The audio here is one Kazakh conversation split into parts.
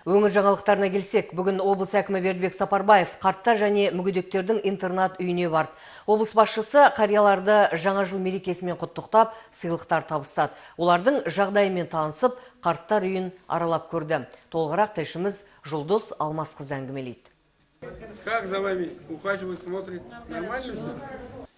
Өңір жаңалықтарына келсек, бүгін облыс әкімі Бердібек Сапарбаев қарттар және мүгедектердің интернат үйіне барды. Облыс басшысы қарияларды жаңа жыл мерекесімен құттықтап, сыйлықтар табыстады. Олардың жағдайымен танысып, қарттар үйін аралап көрді. Толығырақ тілшіміз Жұлдыз Алмасқызы әңгімелейді. Как за вами ухаживают, смотрят? Нормально все?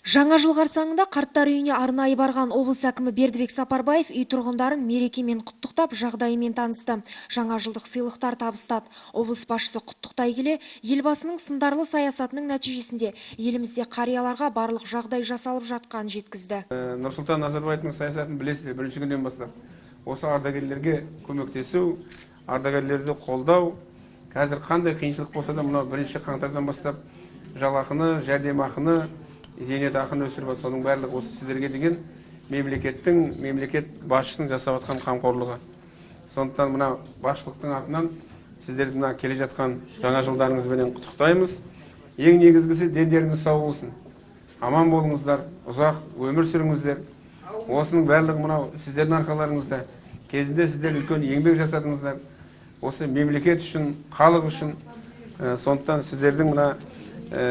Жаңа жыл қарсаңында қарттар үйіне арнайы барған облыс әкімі Бердібек Сапарбаев үй тұрғындарын мерекемен құттықтап, жағдайымен танысты. Жаңа жылдық сыйлықтар табыстады. Облыс басшысы құттықтай келе, елбасының сындарлы саясатының нәтижесінде елімізде қарияларға барлық жағдай жасалып жатқанын жеткізді. Нұрсұлтан Назарбаевтың саясатын білесіздер, бірінші күннен бастап. Осы ардагерлерге көмектесу, ардагерлерді қолдау. Қазір қандай қиыншылық болса да, мынау 1 қаңтардан бастап жалақыны, жәрдемақыны, зейнетақыны өсіріп, соның барлығы осы сіздерге деген мемлекеттің, мемлекет басшысының жасап жатқан қамқорлығы. Сондықтан мына басшылықтың атынан сіздерді мына келе жатқан жаңа жылдарыңызбенен құттықтаймыз. Ең негізгісі, дендеріңіз сау болсын. Аман болыңыздар, ұзақ өмір сүріңіздер. Осының барлығы мынау сіздердің арқаларыңызда. Кезінде сіздер үлкен еңбек жасадыңыздар. Осы мемлекет үшін, халық үшін, сондықтан сіздердің мына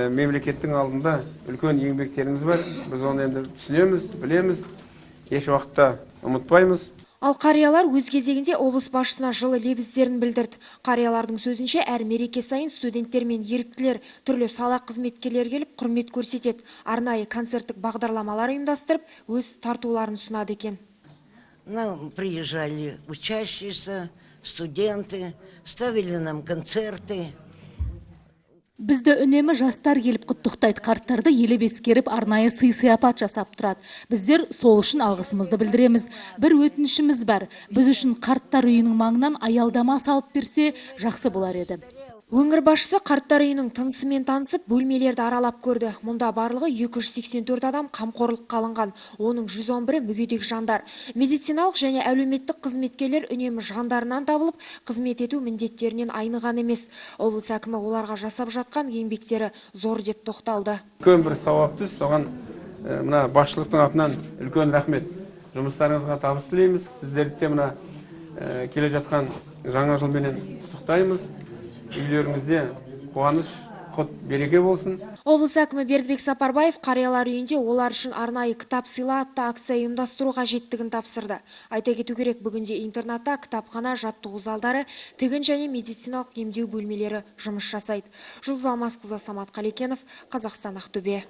мемлекеттің алдында үлкен еңбектеріңіз бар. Біз оны енді түсінеміз, білеміз, еш уақытта ұмытпаймыз. Ал қариялар өз кезегінде облыс басшысына жылы лебіздерін білдірді. Қариялардың сөзінше, әр мереке сайын студенттер мен еріктілер, түрлі сала қызметкерлері келіп құрмет көрсетеді. Арнайы концерттік бағдарламалар ұйымдастырып, өз тартуларын ұсынады екен. Нам приезжали учащиеся, студенты, ставили нам концерты. Бізді үнемі жастар келіп құттықтайды, қарттарды елеп ескеріп, арнайы сый сияпат жасап тұрады. Біздер сол үшін алғысымызды білдіреміз. Бір өтінішіміз бар: біз үшін қарттар үйінің маңынан аялдама салып берсе, жақсы болар еді. Өңір басшысы қарттар үйінің тынысымен танысып, бөлмелерді аралап көрді. Мұнда барлығы 284 адам қамқорлыққа алынған. Оның 111-і мүгедек жандар. Медициналық және әлеуметтік қызметкерлер үнемі жандарынан табылып, қызмет ету міндеттерінен айныған емес. Облыс әкімі оларға жасап жатқан еңбектері зор деп тоқталды. Үлкен бір сауапты іс, соған мына басшылықтың атынан үлкен рахмет. Жұмыстарыңызға табыс тілейміз. Сіздерді де мына келе жатқан жаңа жылменен құттықтаймыз. Үйлеріңізде қуаныш, құт, береке болсын. Облыс әкімі Бердібек Сапарбаев қариялар үйінде олар үшін арнайы «Кітап сыйла» атты акция ұйымдастыру қажеттігін тапсырды. Айта кету керек, бүгінде интернатта кітапхана, жаттығу залдары, тігін және медициналық емдеу бөлмелері жұмыс жасайды. Жұлдыз Алмасқызы, Самат Қалекенов, Қазақстан, Ақтөбе.